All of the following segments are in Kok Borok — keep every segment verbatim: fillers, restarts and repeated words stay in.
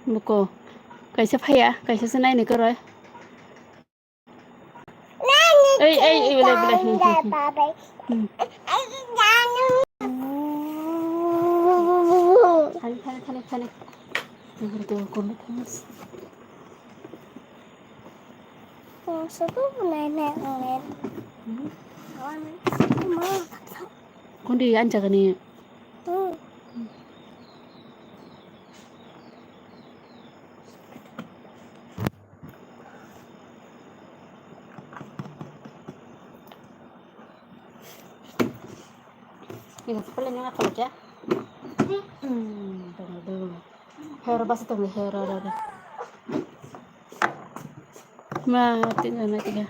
Buko. Kaisa phaiya, kaisa se naini kwrwi. Ei, ei, ei, belai, belai. Hmm, hmm, hmm. Hmm. Thani, thani, thani, thani. Dor, dor, kono, kono. Hmm. Kondi anjagani. Hmm. Ini sepele nang apa aja? Hmm, tunggu dulu. Hero basa tunggu hero, hero, hero. Ma, tinggal nanti ya.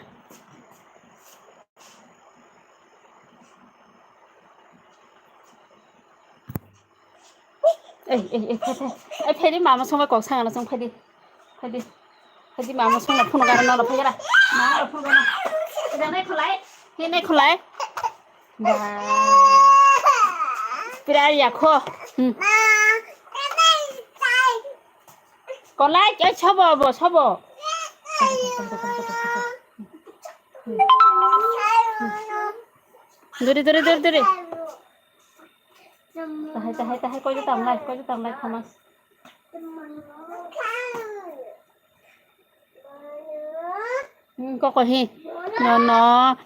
Ei, ei, ei, phai, phai. Ei, phai di, mama songbai kok sangano song phai di. Phai di. Phai di, mama songno phone gana nono phai gara. Mama phone gana. Ida nai khulai. He nai khulai. Ba. Pira ya kho. Hmm. Kolai, ei, sobo, bo, sobo. Duri, duri, duri, duri. Tahai, tahai, tahai, koi jatang lai, koi jatang lai, Thomas. Hmm, koko hi. No, no.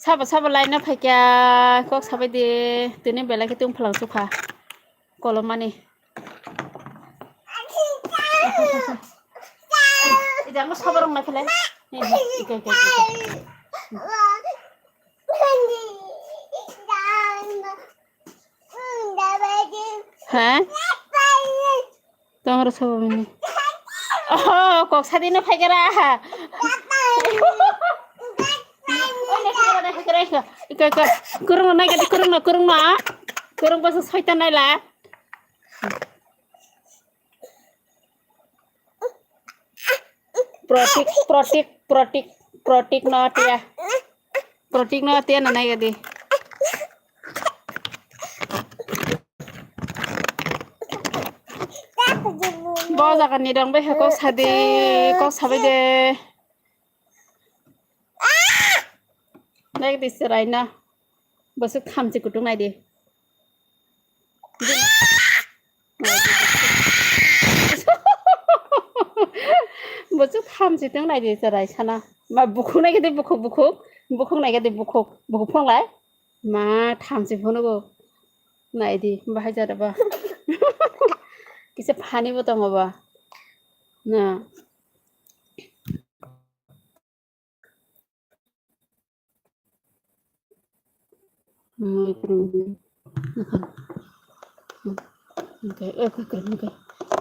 Sabo, sabo lai no phaikya. Kok sabai di. Tini belai khe tong phalang sukha. Kolomani. Ida mo soborong na khelai. Ika, ika, ika, ika. Ha? Tong ro sobo mini. Oh, kok sadi no phaikara. Oi, na phaikara, na phaikara, ika. Ika, ika. Kurung no, naikati kurung no, kurung no, ah. Kurung basa soita naila. Protik, protik, protik, protik no tia. Protik no tia na nai gadi. Bo jaga ni dong bai ha kok sadi, kok sabai de. Nai gadi serai na. Bosok thamchi kutung nai di. Bosok thamchi tong nai di cherai sana. Ma bukhuk nai gede bukhuk bukhuk. Bukhuk nai gede bukhuk. Bukhuk phunuk lai. Ma thamchi phunuk go. Nai di bahai jara ba. Kisa phani bo tongo ba. Na.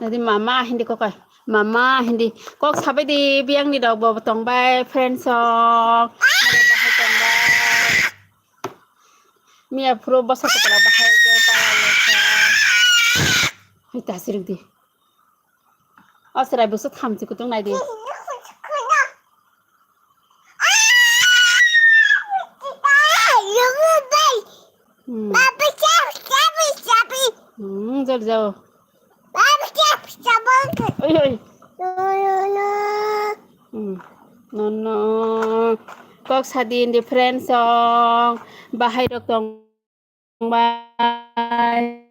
Nadi mama hindi kok ai. Mama hindi kok sabai di biang ni dok bo tong bai friends song. Miya phuru bwsa kwpla bahai khe pala lekha. Hai ta sirwk di. O chwrai bwswk thamchi kutung nai di. Hmm. Hmm, jor jao. Oi, oi. Hmm. No, no. Kok sadi in the friend song. Bahai rok tong bai.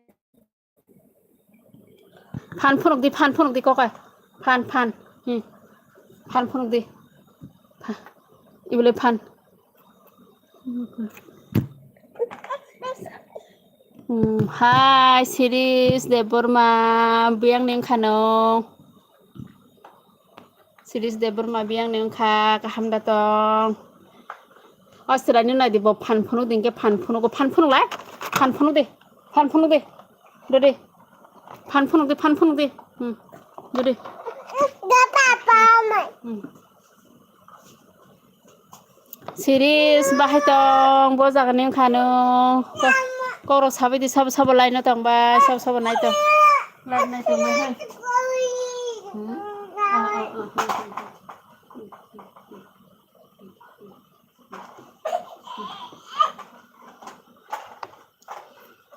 Phan phunuk di, phan phunuk di, kokai. Phan, phan. Hmm. Phan phunuk di. Pha-, ibole phan. Hmm, hai, Siris Debbarma, biyang ning khano. Siris Debbarma biyang ni wngkha, kaham da tong. O chwraino nai di, bo phan phunuk di, hinkhe phan phunuk, phan phunuk lai, phan phunuk di, phan phunuk di, dodi, phan phunuk di, phan phunuk di, hmm, dodi. Hmm. Siris bahai tong, bo jaga ni wngkha no. Ko-, korok sabai di, sabo sabo line o tong bai, sabo sabo nai tong. Line nai tong bai hai. Hmm? Ah, ah, ah, ah, ah.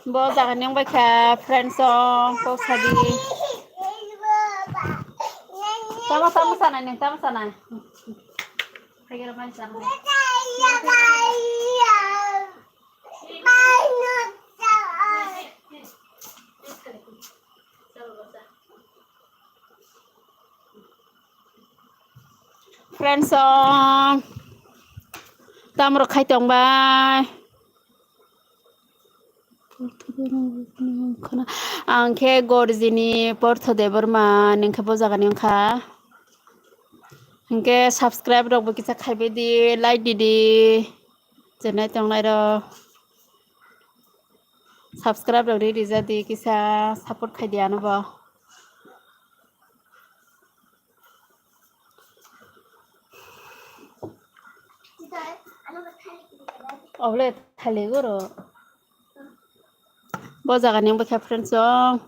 Bo jaga ni wngbai kha friends song, kok sadi. Tamo, tamo sanai, neng tamo sanai. Khaigera bai sanai. Friends, oh, tamrok khai tong bai. Ang khe Gorjini Portho Debbarma, neng khe bo jagani wngkha. Hingke subscribe rok bo kisa khaibai di, like di di. Chenai tongnai rok subscribe rok ri rija di, kisa support khai di ano bo. Obole thali goro. Bo jaga ni wngkha friends song.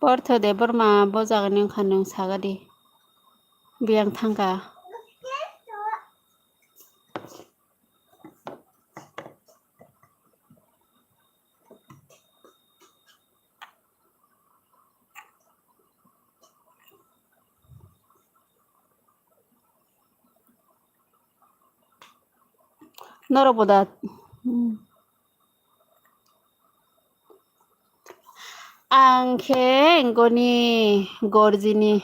Portho Debbarma bo jaga ni wngkha nwng saga di. Biyang thangkha. Norok bo da. Hmm. Ang khe goni Gorjini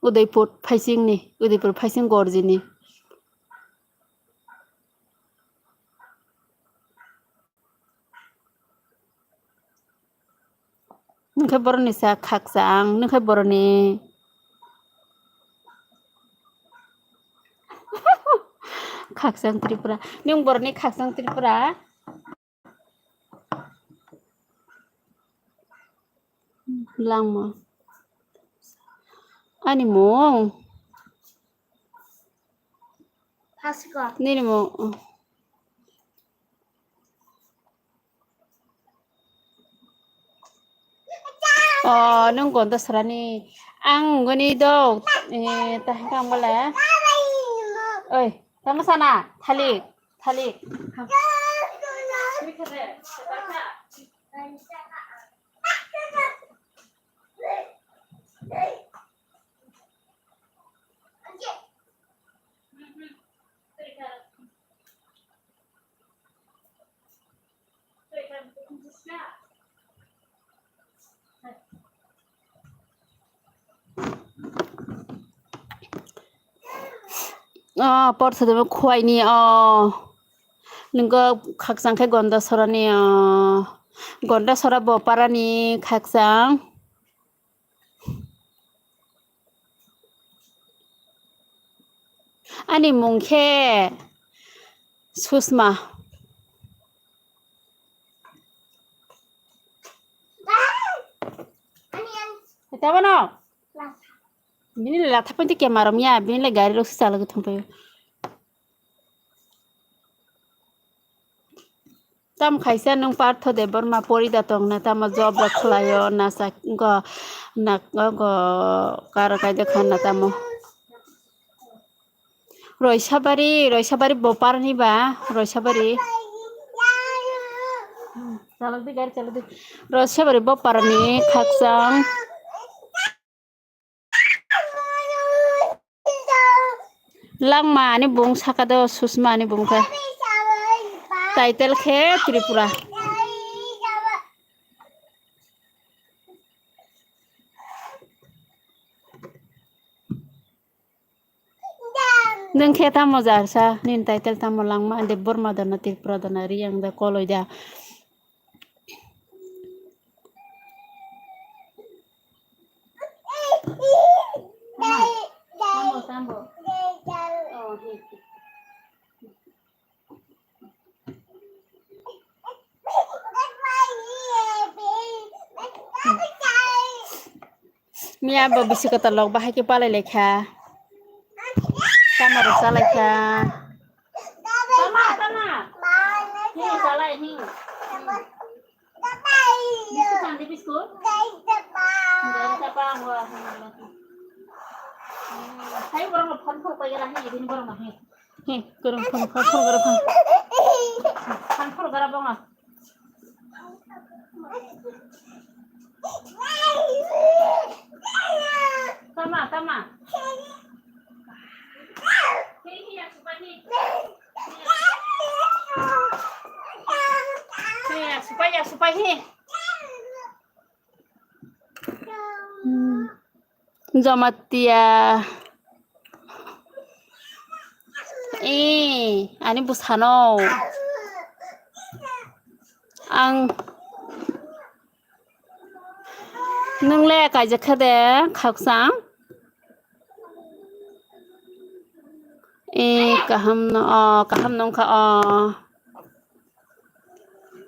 Udaipur phaisingni, Udaipur phaising Gorjini. Nungkhe boroni sa khakchang, nungkhe boroni khakchang Tripura. Nung boroni khakchang Tripura. Langma. Ani mung. Nini mung. Oh, nung gonda sarani. Ang goni do. Eh, tahang kang bala. Oi, tama sana. Thalik, thalik. Oh, por thadama khuaini, oh. Nungkha khakchang khe Gonda Sorani, oh. Gonda Sora Boparani khakchang. Ani mung khe Susma. Tabo no? Bini le latha pon te camera mia, bini le gari rok se chalagwi thang paio. Tam khaisa nung Partho Debbarma pori da tong na tamo job rok khlaio na sa go na go karo kai de khan na tamo. Roisabari, Roisabari Boparni ba, Roisabari. Hmm, chalok di gari chalok di. Roisabari Boparni khakchang. Langma ani bung saka do, Susma ani bung khe. Title khe Tripura. Nung khe tamo jarsa, nini title tamo Langma, Debbarma dana, Tripura dana, Riyang da, Koloi da. Tambo, tambo. Oh, he, he. Miya bo bisi kwtal rok bahai khe palai lai kha. Tamo rok cha lai kha. Tama, tama. Hi, cha lai, hi. Biskut chandi, biskut. Dai, tapa, wa, wa, wa. Hai, borok phone kho pai ra, hi, bini borok, hi. Hi, kurang phone kho, phone kho, phone. Tama, tama. Hi, hi, ya, supai, hi. Hi, ya, supai, ya, supai, hi. Hmm. Jamatia. Eh, ani bwsano. Ang, nwng le kaijak kha de, khakchang? Eh, kaham no, oh, kaham no wngkha, oh.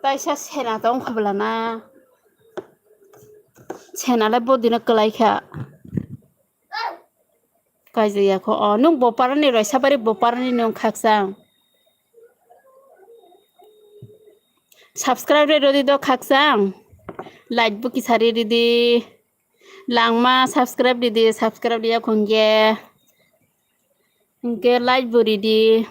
Taisa sena tong kha bwla na. Sena le bodino kwlai kha. Kaijaya kho. O, nwng Boparani roi, Sabari Boparani nwng khakchang. Subscribe re rodi do khakchang. Like bo kisa re ridi. Langma subscribe ridi, subscribe riya khungye. Hingke like bo ridi.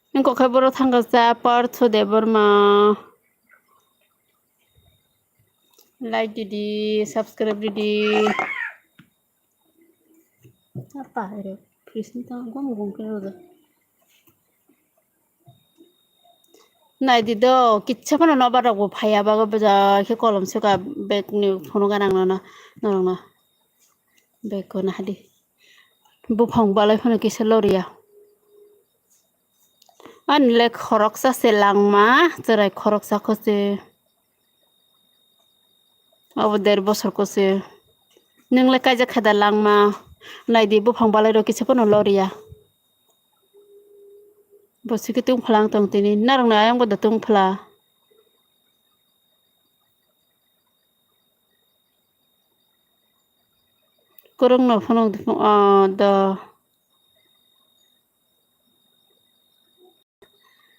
Nung kokhe boro thangkha cha Partho Debbarma. Like didi, subscribe didi. Apa ere Krisni ta gom gom khe rodo. Nai di do, kitsa phano nobar rok bo phaiya bago boja khe kolom soka bag ni phunuk gana ang nono norok no. Bag ko nahadi. Buphang balai phano kisa loriya. Ani le khoroksa se langma, chwrai khoroksa kho se. Obo der bosor kho se. Nwng le kaijak khe da langma? Nai di buphang balai rok kisa phano loriya. Bo sikhe tungphla ang tong tini. Narwkni ayang bo da tungphla. Kwrwngno phunuk, ah, do.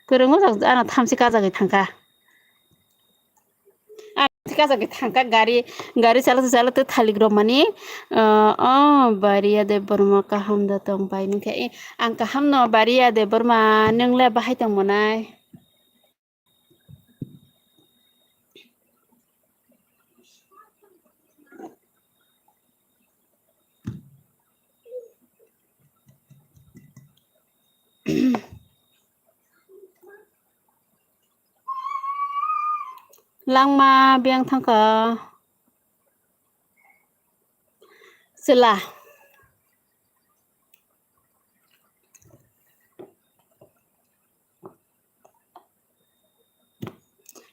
Kwrwng o jak, ano thamchi kajagwi thangkha. Ano thamchi kajagwi thangkha, gari, gari chalate chalate thalik romani, ah, oh, Bariya Debbarma kaham da tong pai nung khe, eh, ang kaham no Bariya Debbarma, nwng le bahai tong monai? Langma biyang thangkha. Chwla.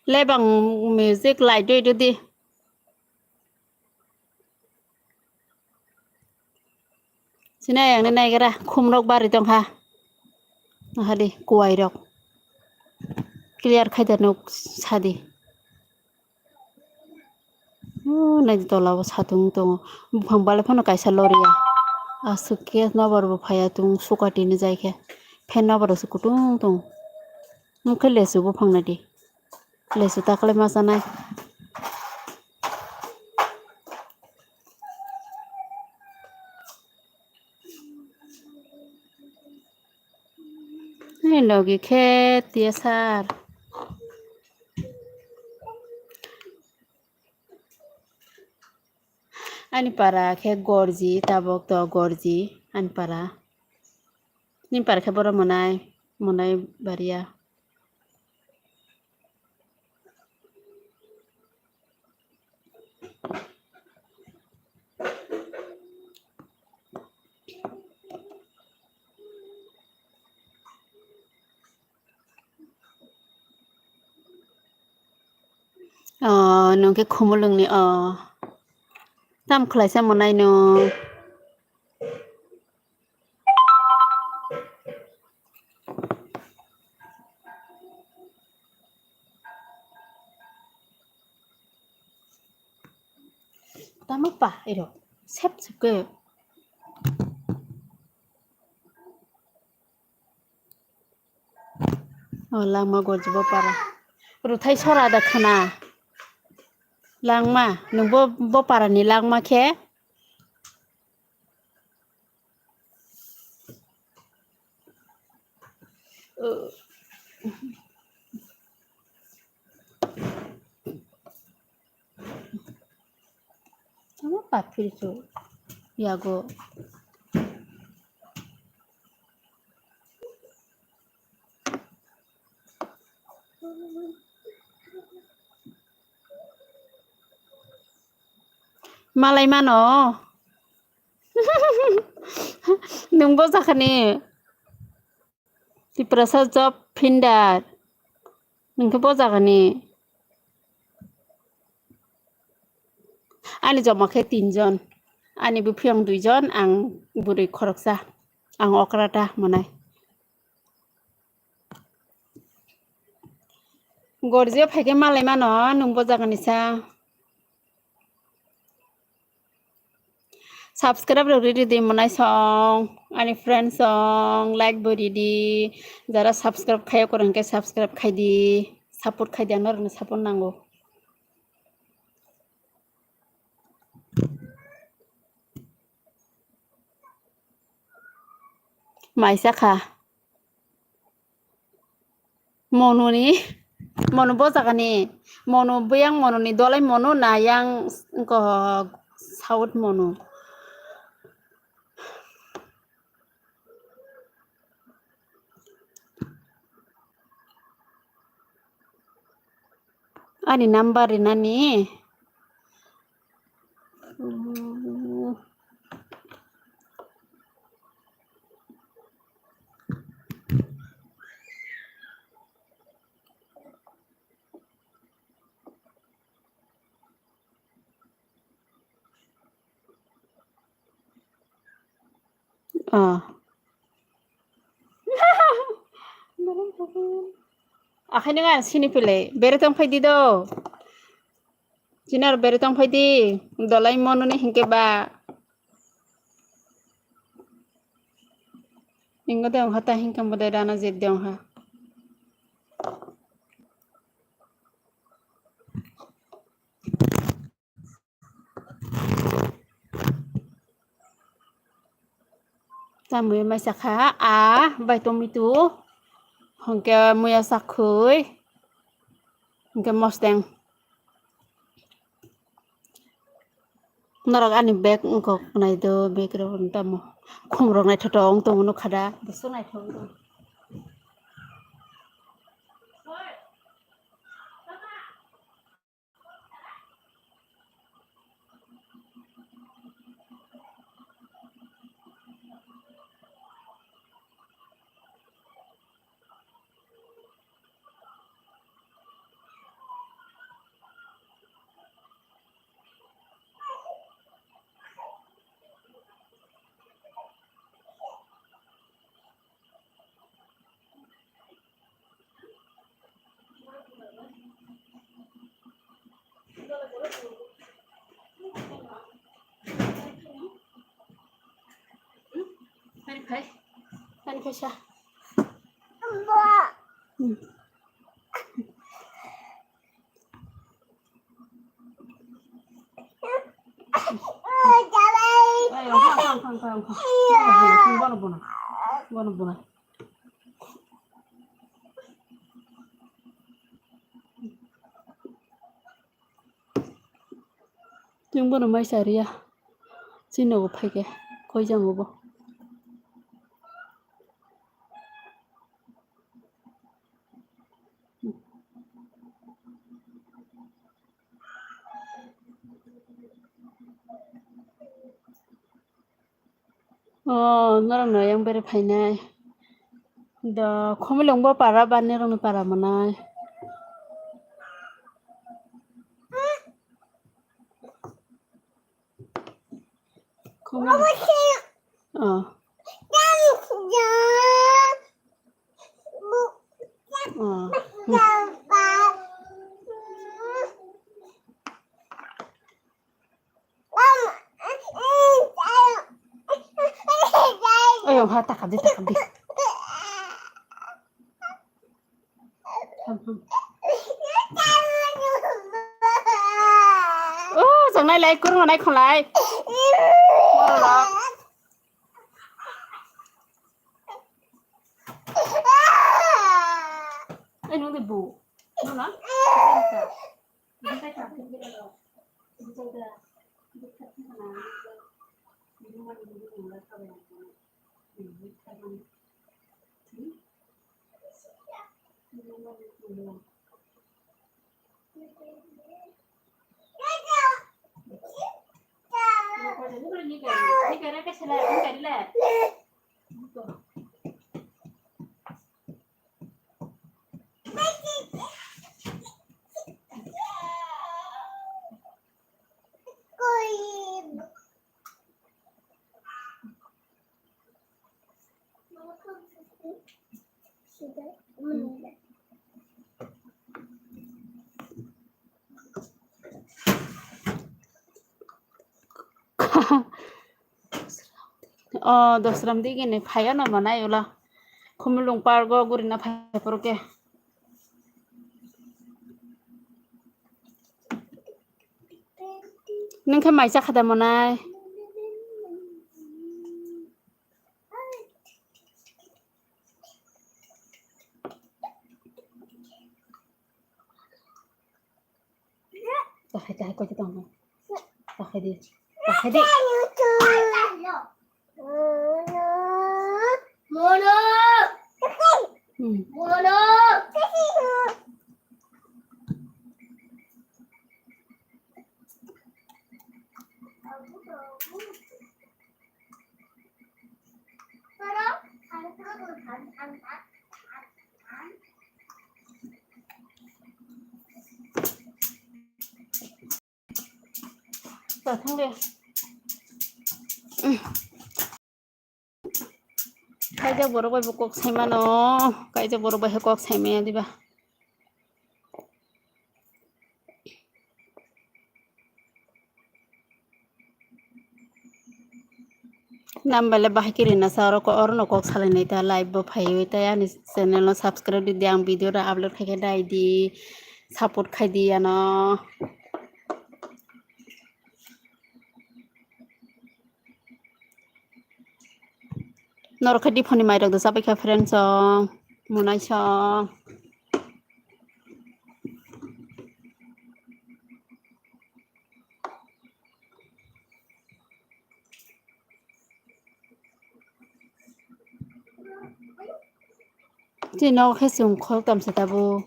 Lebang music lai dui dui di. Sini ayang ni naigra khum rok bari tong kha. Nahadi kuwai rok. Clear khai da nuk sadi. Oh, nai tola o satung tongo. Buphang balai phano kaisa loriya. Aswk khe nobar bo phaiya tung sukati ni jai khe. Phen nobar se kutung tongo. Nung khe lesu buphang nai di. Lesu ta kwlai ma chanai. Ni logi khe tiya sar. Ani para khe gorji, tabok to gorji, ani para. Ni para khe boro monai, monai bariya. Oh, nung khe khumulwng ni, oh. Tam khwlaisa monai nung. Tamo pa ero. Sep sep ke. O langma gorji bo para. Ruthai sora da khana. Langma, nung bo, bo para ni langma khe. Tamo paphir chu yago. Malai mano. Nwng bo jakhani. Tiprasa job finder. Nwng khe bo jagani. Ani joma khe tinjon. Ani buphiyong duijon, ang bwrwi khoroksa. Ang okrata monai. Gorjio phaikhe malai mano, nwng bo jagani sa. Subscribe rok ridi di monai song, ani friend song, like bo ridi. Jara subscribe khayo korang khe subscribe khai di, support khai di, ano rokni support nango. Maisa kha. Monuni, monu bo jagani, monu buyang monuni dolai monu na yang ko south monu. Ani number rinani. Ah. Akhai nang ang sini pele bere tong phai di do. Chinar bere tong phai di. Dolai monuni hinkhe ba. Ingo de ongha ta hinkhe mo de rana jeb de ongha. Tamwi mai sakha a bai tomitu hwnkhe muya sakhwi hwnkhe mosteng. Norok ani bag wngkok nai do, bag rok tamo khum rok naithotok wng tongo nukha da, bwswk naithok wng tongo. Ani phai, ani phai sa. Hmm. Ai, ongkha, ongkha, ongkha, ongkha, ongkha. Bono, bono, bono. Bono, bono. Chwng bono mai cha riya. Chini nogo phaikhe koi jang bo. Oh, norok no yang bere phainai. Do khomilong bo para ba norok ni para manai. Khomilong. Oh. Oh. Ayo, ha, takap di, takap di. Oh, jangnai lai, kurung nai kholai. Borok. nung de bu. Nung na? O dosram digini phaiya no manai ula. Khumulwng pargo gurina phai poroke. Nung khe mai chakha da monai? Tahai, tahai, koi tong. Tahai di. Tahai di. Mono. Hmm. Mono. Kaijak borok bai bo kok sai mano, kaijak borok bai kok sai maya diba. Nambale bahai kiri na sa oro ko, oro no kok salai nai ta, live bo phaiwi tai ani channel no subscribe di, di ang video da upload khai khe dai di, support khai di ano. Norok khe diphoni mairok da chabai kha friend song, monai song. Chini nogo khe chwng khoroktham se tabuk.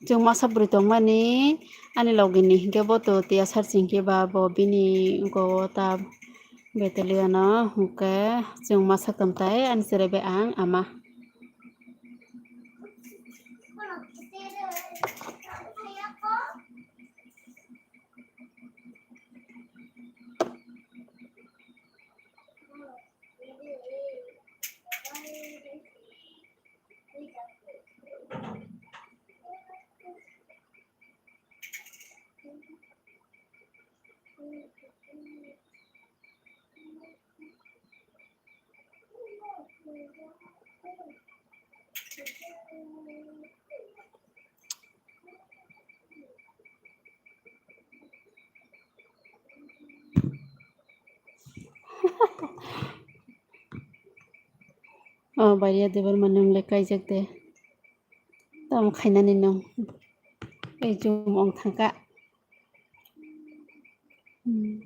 Chwng masa bwrwi tongmani ani logini hinkhe bo to tiyasar chingkhe ba bo bini unko o ta battalion o hinkhe chwng masa tongtai ani cherai bai ang ama. O Baria Debbarma nwng le kaijak de. Tamo khainani nwng. Ei chum ong thangka. Hmm.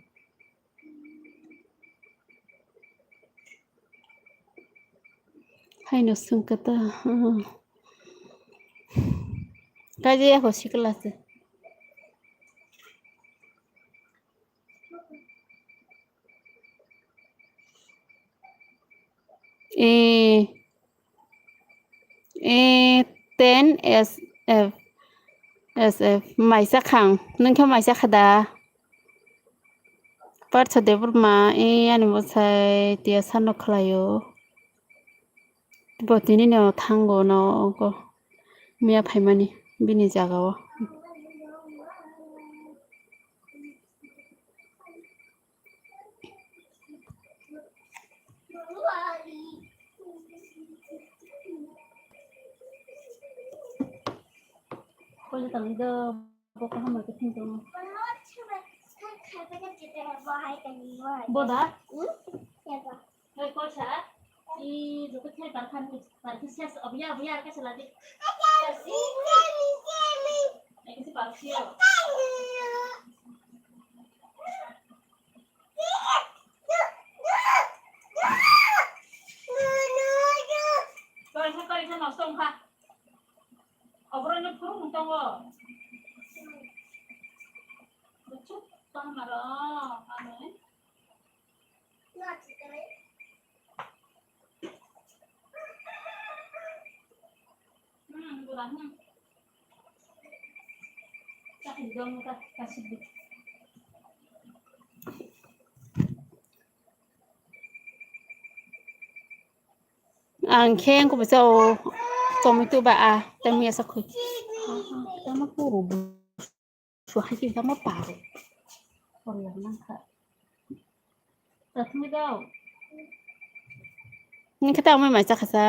Haino swngkha ta. Kaijak ya ko sikla se. E, e, ten S F, S F, maisa khang, nung khe maisa kha da? Partha Debbarma, e, ani bwsai tiya sano khlaio. Bo tini no thango nogo miya phaimani bini jaga o. Koi tangwi do, bo kaham bai khe thwng tongo. Bo da? Hei, koi sa? Ih, joto khai barkha ni, barkha ses, obiya, obiya, ar kaisa ladi. Kaisa barkha. Kaisa, kaisa nosto wngkha. Oboroni phuru wng tongo. Buchuk tong maro, ano. Ang khe ang kubui chao tomato ba a tei mia sakhui. Tama kuru. Suhai khe tamo paro. Paro nang kha. Tathungwi dao. Nini khe tamo mai chakha sa.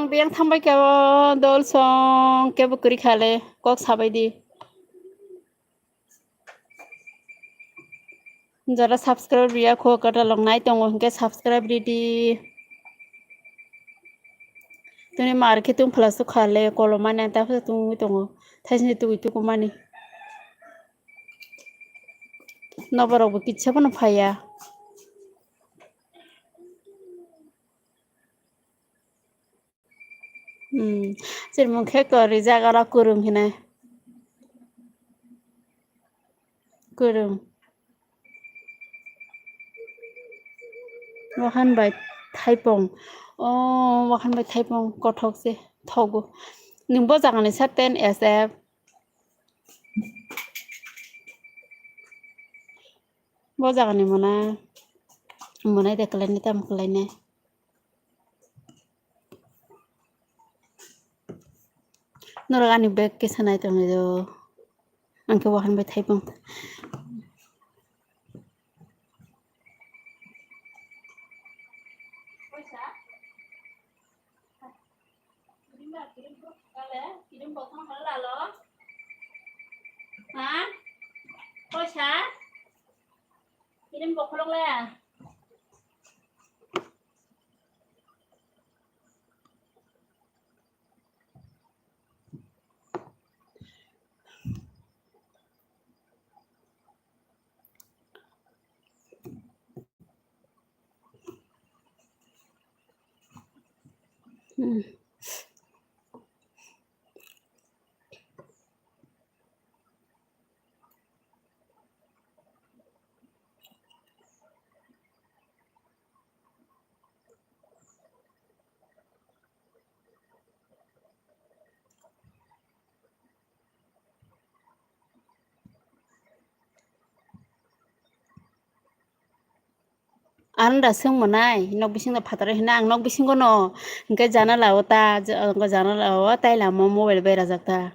Biyang thambai khe o dol song kebo kwrwi khale kok sabai di. Jara subscribe riya kho, kwtal rok nai tongo hinkhe subscribe ridi. Tini mar khe tong phla sukha le koloma nang ta phasa tongwi tongo. Thaisni tugui tukumani. Noborok bo kitsa phano phaiya. Hmm. Chwrwimung khe kwrwi jaga rok kwrwng hinwi. Kwrwng. Wahan bai thaipung. Oh, wahan bai thaipung kothok se thogo. Nwng bo jaga ni sa ten S F. Bo jaga ni mona. Monai de kwlai ni tam kwlai ne. Norok ani bag kisa nai tongwi do. Ang khe wahan bai thaipung. Ha? Poisa? Kirim bokhorok le. Hmm. Ang da swng mwnai, nok bisingo phataro hino, ang nok bisingo no, hwnkhe janala o ta, janala o tai lama mobile berajak ta.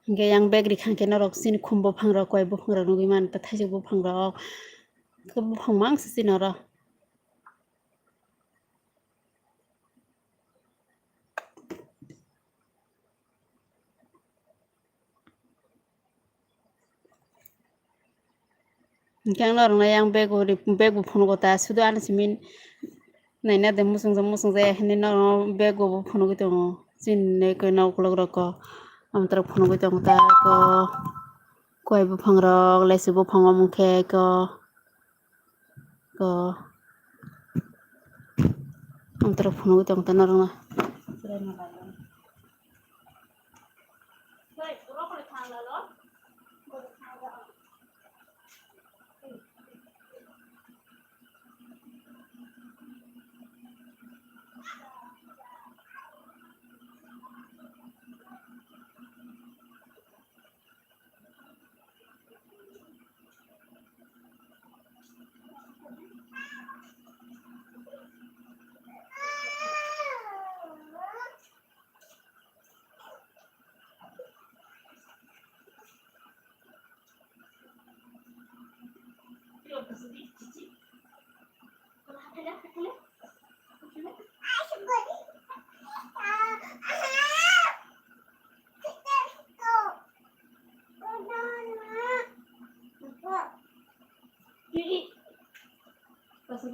Hwnkhe yang bag rikha khe norok chini khum buphang rok, koi buphang rok nugwi mano, tei thaisok buphang rok, khe buphang mangsa chini oro. Hwnkhe ang norokno yang bag o ri-, bag bo phunukgo ta, sudu ani simi naina de muchungjak muchungjak ya hinwi norokno bag o bo phunugwi tongo. Chini koi nok ukulok rok ko, amtwrok phunugwi tongo ta ko, koi buphang rok, lesu buphang omo khe ko. Ko. Ang toro phunugwi tong ta norokno.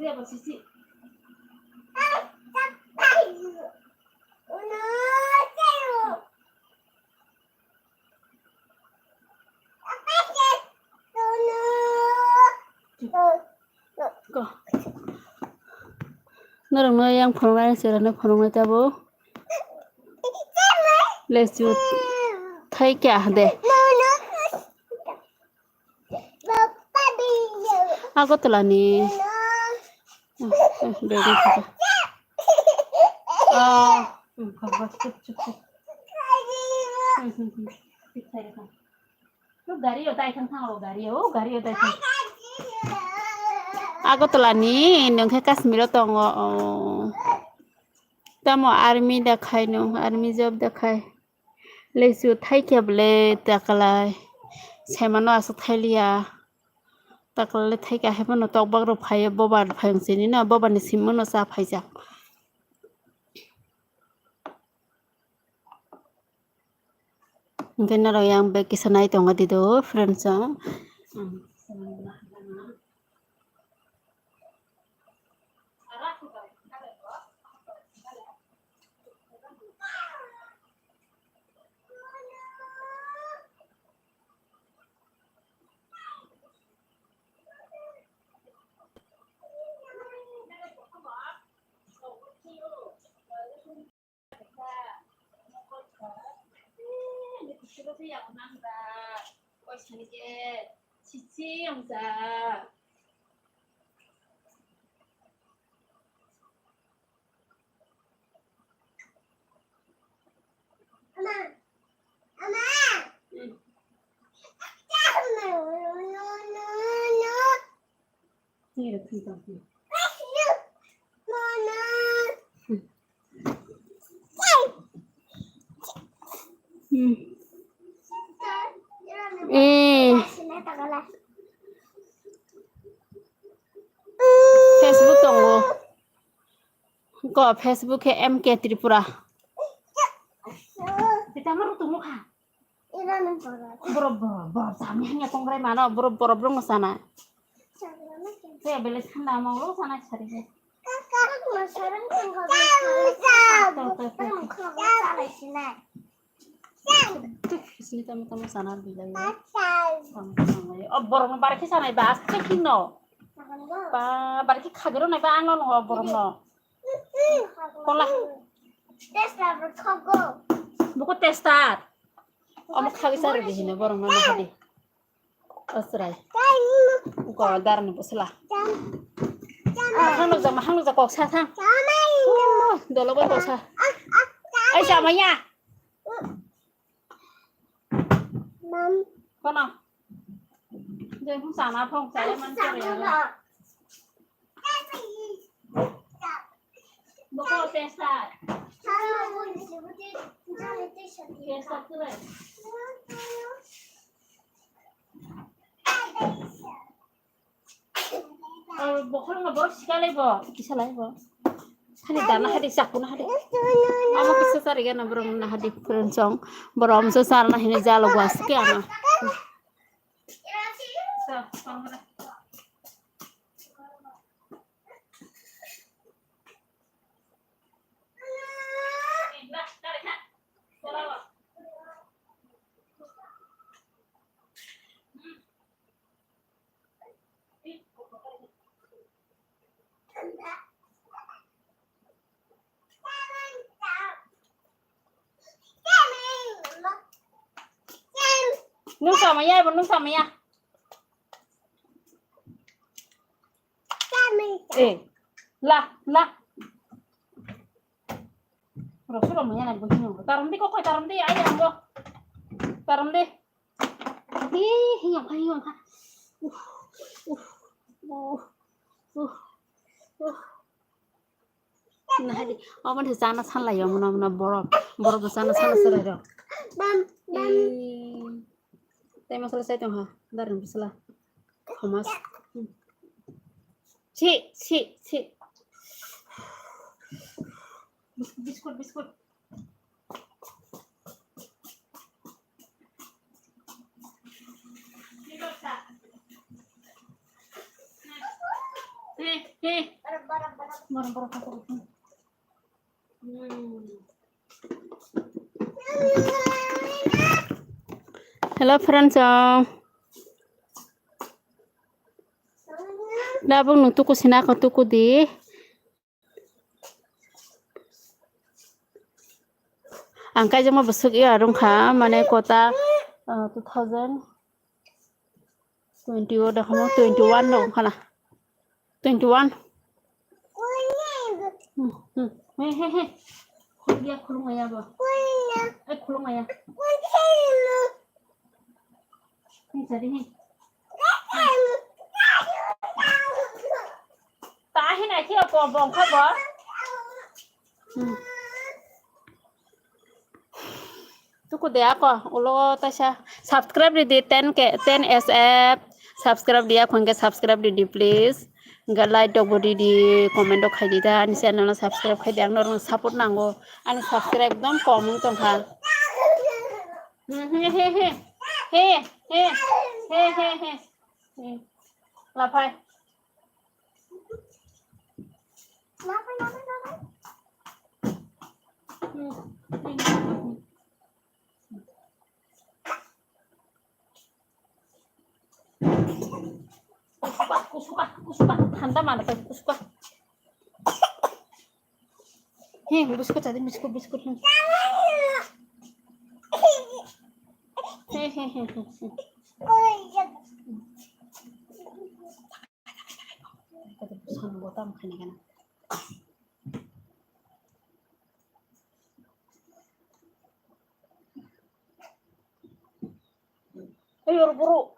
Ko. Norokno yang phunuknai, chwraino phunuknai tabuk. Lechu thai kya de. Agartala ni. Ah, ah, bebek kha. Ah, hmm, kha, kha, chup, chup, chup. Hmm, hmm, hmm. Thik thai kha. Tu gari o tai thang thang o, gari o, gari o tai thang. Agartala ni, nwng khe Kashmir o tongo. Oh. Tamo army da khai nwng, army job da khai. Lechu thaikhe bwle takalai. Saimano aswk thailiya. Takalai thaikhe haiphano tokbak rok phaiyo, boba phai wng sini no, boba ni simo no cha phaijak. Hwnkhe norok yang bag kisa nai tongo dido, friends rok. Hmm. Eh. Facebook tongo. Ko Facebook khe M K Tripura. Borok, borok, borok, sami hanya kongrai mano, borok, borok, borok no sana. Te bele thanda ma ulo sana sari. To, to, to. Sini tamo, tamo sana bilai. Tamo, tamo. O borok no barkhe sana ba, aste kino. Ba, barkhe khagero na ba, ang no, o borok no. Kola. Buko testar. Omo khagwi charwdi hino borokno nahadi. O chwrai. Uko darni bwsla. Mahang nukjak, mahang nukjak, kok sa thang. Oh, dolo bai kok sa. Ai, chamaya. Kono. Jeng phung sana phung saya man kere ya. Boko testar. Testar tu bai. Ar bokhol no borok sikalai bo. Kisalai bo. Hani dana hadi, chaku na hadi. Amo kisa chari gana borok na hadi, friends rok. Borok amsa charna hini jalo gwa suke ano. Nung sama ya, ibu nung sama ya. Eh, lah, lah. Rosok rok manya nang bujino. Tarom di kok, tarom di, ayo, ambo. Tarom di. Ih, hiyong kha, hiyong kha. Uh, uh, uh, uh, uh. Nahadi, omo se chana sanlai, omo, omo, borok, borok bo chana sana serai rok. Bam, bam. Ih, tei masala sai tong ha, darin bisala. Thomas. Si, si, si. Biskut, biskut. He, he. Hello friends, oh. Dabuk nung tuku sina ko tuku di. Ang kaijakma bwswk ya rwngkha, mane kota, ah, two thousand twenty o dakha mo, twenty one no wngkha na. Twenty one. Hmm, hmm. He, he, he. Khulung ya, khulung ya bo. Ai, khulung ya. Ni sari he. Tahi na khe ko bongkha bo. Hmm. Tuku de ako ulo taisa subscribe ridi ten K, ten S F subscribe diya khon ke subscribe ridi please. Ga like dok bo ridi, comment dok khai di ta, ani channel no subscribe khai di, ang norok support nango, ani subscribe ekdom kom wng tongkha. Hmm, he, he, he. He, he, he. He, he, he. Hmm. Laphai. Kusuka, kusuka, kusuka, thanda mana pai kusuka. He, biscuit tadi, biscuit, biscuit. He, he, he, he, he. Kata pesan botam kene kene. Ayo, buru.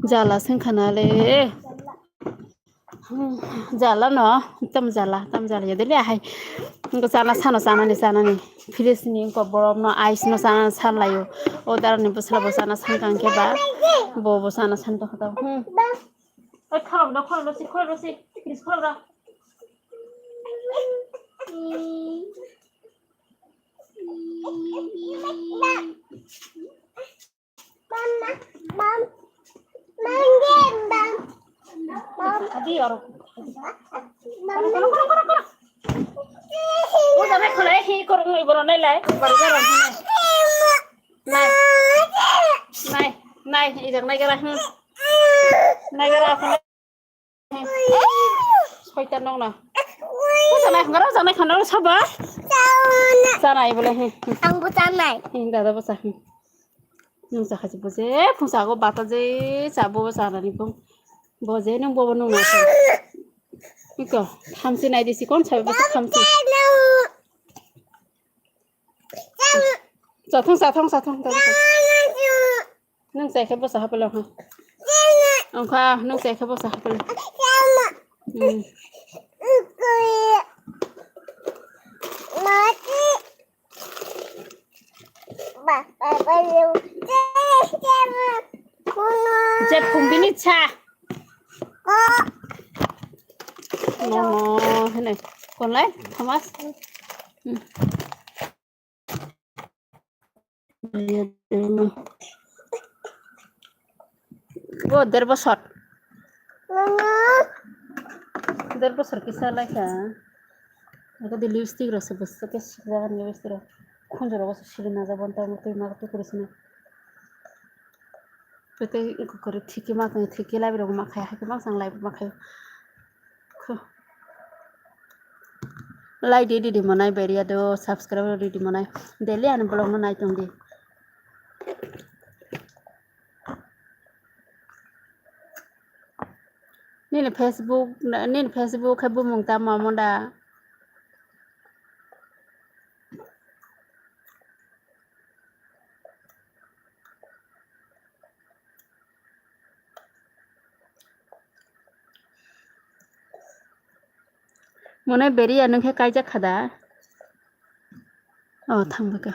Jala sengkha na le. Jala no, tam jala, tam jala ya dele hai. Ngo chana sano chanani chanani. Fridge ni ko borom no ice no chana san layo. O dara ni bwsla bo chana san kang khe ba. Bo bo chana san to khato. Hmm. Oi khalo no, khalo si, khalo si. Fridge khalo ra. Adi oro. Buja nai khulai hi korong ni borok nai lai. Burger rok nai. Nai. Nai. Nai. Ijak nai gara. Hmm. Nai gara. Soitan nokno. Bo janai khangaro janai khangaro sabo. Janai bole he. Ang bo janai. He dada bo sa. Nung sa khaji bo je phung sa go bata je sa bo sa nani phung. Bo je nung bo bo nung na. Iko thamchi nai disi kon sa bo sa thamchi. Sathong sathong sathong sathong. Nung chai khe bwsa hapalo ha. Ongkha nung chai khe bwsa hapalo. Hmm. Je phung bini cha. No, no, hene. Kon lai, Thomas. Hmm. Bo der bosor. Der bosor kisa lai kha. Eko di lipstick rok se bwswk khe swijak ani lipstick rok. Khunju rogo se siri najak bo tamo twi ma tukuri sini. Tei kokori thiki ma tong thiki lai rok ma khai hai ma sang lai ma khai. Like di, di, di, monai, beria do, subscribe di, di, monai. Daily ani vlog no nai tong di. Nini Facebook, nini Facebook khe bumung tamo mo da? Mone beria nung khe kaijak kha da? Oh, thang baka.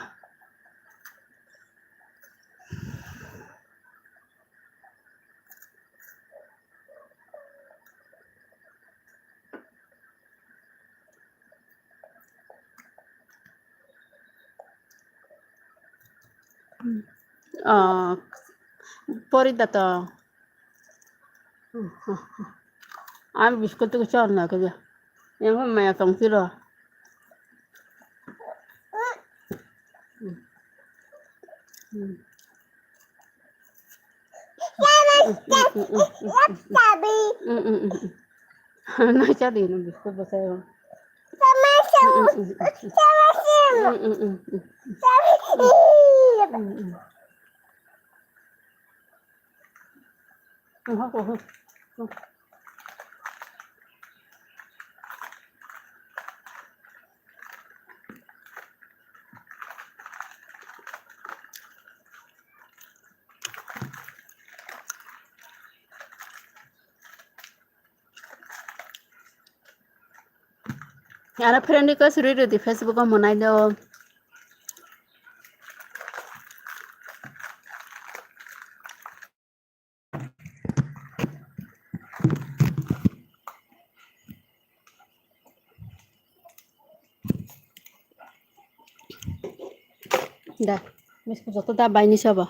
Ah, pori da to. Ang biskut tu chor na kaya. Yang maya tong tiro. Nai cha di no biskut bwsai o. Aro friend request rwi rwdi Facebook o monai do. Da, misko joto da baini sabo.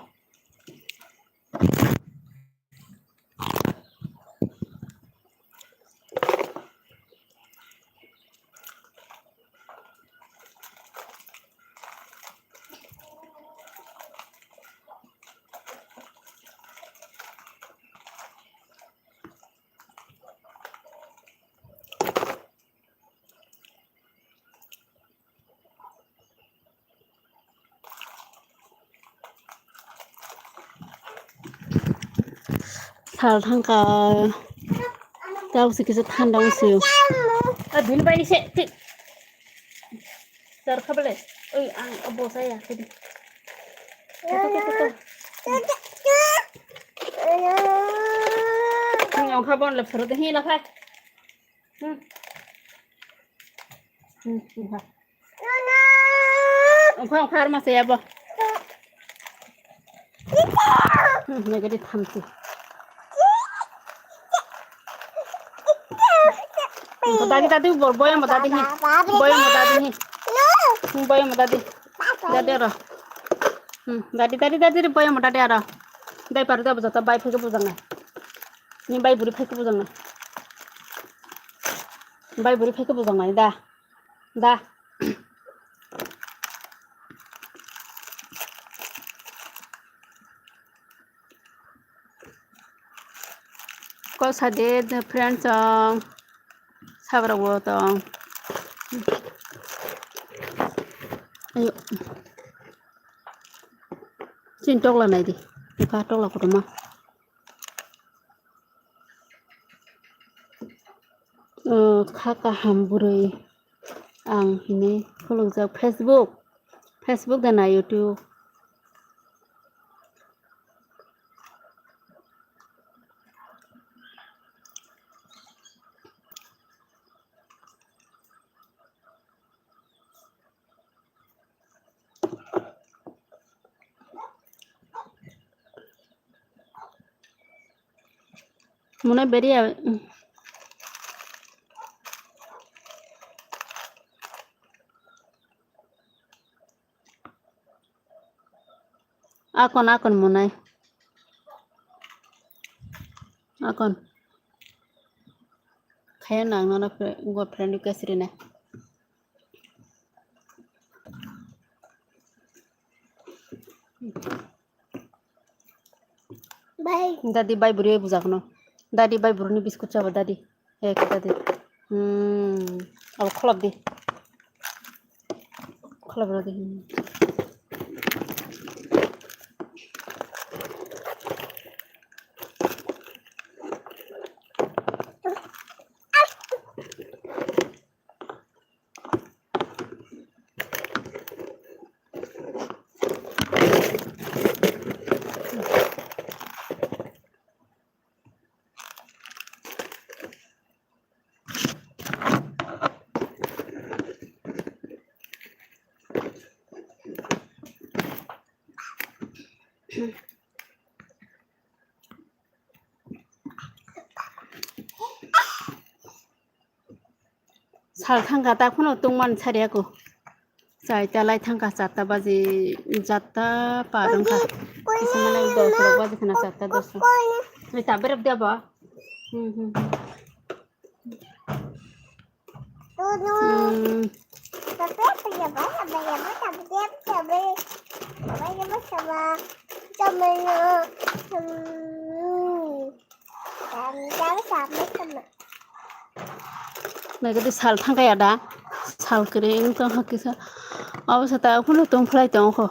Sal thangkha, tau si kisa thanda wngsi. A din bai se ti. Tar kha bele. Oi, ang abo saya kedi. Ang kha bon le phoro de hi la phai. Hmm. Hmm, hmm, ha. Ongkha, ongkha, arma saya bo. Hmm, nagari thamsi. Hmm, dadi, dadi, bo-, boyam dadi hi. Boyam dadi hi. Hmm, boyam dadi. Dadi aro. Hmm, dadi, dadi, dadi, boyam dadi aro. Dai paru da bujata, bai phai ke bujang nai. Ni bai buri phai ke bujang nai. Bai buri phai ke bujang nai da. Da. Kok sade the friends song. Sabra wo tong. Ayo. Chin tokla nai di. Ka tokla kotoma. O, kha kaham bwrwi ang hinwi khulukjak. Facebook, Facebook da na YouTube? Muna beri ya. Akon, akon munai. Akon. Khayo nang nono fri-, go friend request rina. Bai. Dadi bai buri bujak no. Dadi bai buri ni biscuit chaba dadi. Ek dadi. Hmm. Abo kholop di. Kholop rw di. Hmm. Sal thangkha ta phano tongmani sari ako. Chaita lai thangkha, charta baji, charta par wngkha. Kisa mane dos rok baji khana, charta dos rok. Oi, ta berep de abo. Hmm, hmm, hmm. Hmm. Naikhe de sal thangkha ya da? Sal kwrwi wng tong kha kisa. Abo sata phano tong phlai tong kho.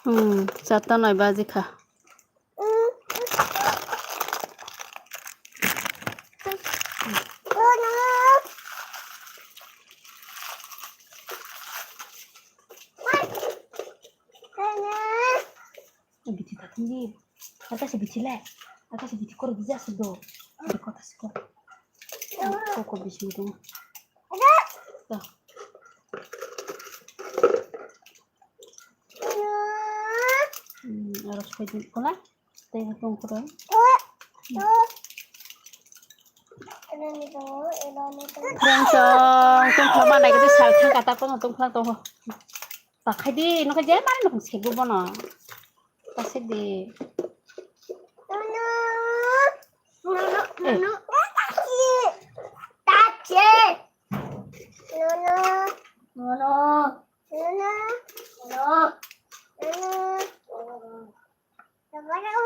Hmm, charta noi baji kha. Bithi ta thangdi. Ata se bithi le. Ata se bithi kor bija se do. Ata kota se kor. Koko bithi do. Hmm, aro soi din kola. Tei tong koro. Friends, tong koro ma nai kete sal thang kata kono tong koro tong. Pakhai di, nokha je mari nokha segu bono. Pasik di. Nono. Nono. Eh. Nono. Tachi. Nono. Nono. Nono. Nono. Nono.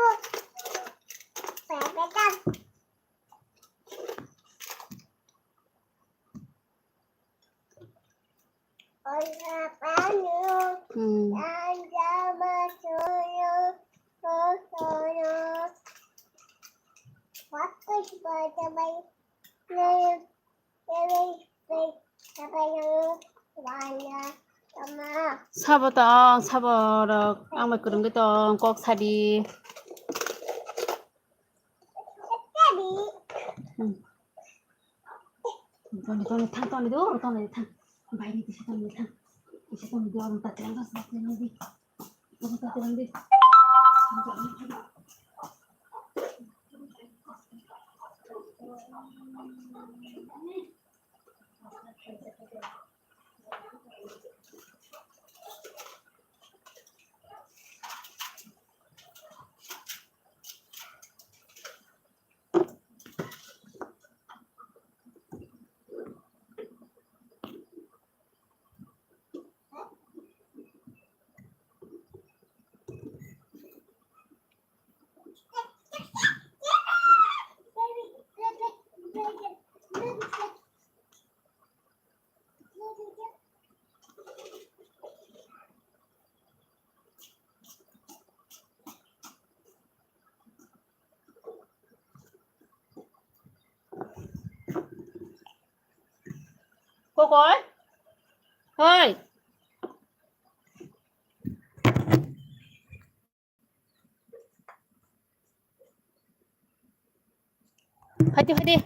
Hmm. Sabo tong, sabo rok, ang bai kwrwngwi tong, kok sadi. Hmm. Toni, toni, thang, toni, do, toni, thang. Bai ni tisa toni, thang. Tisa toni, do, ta tlang, ta tlang, di. Ta tlang, di. Kokoi? Hoi. Phaidi, phaidi.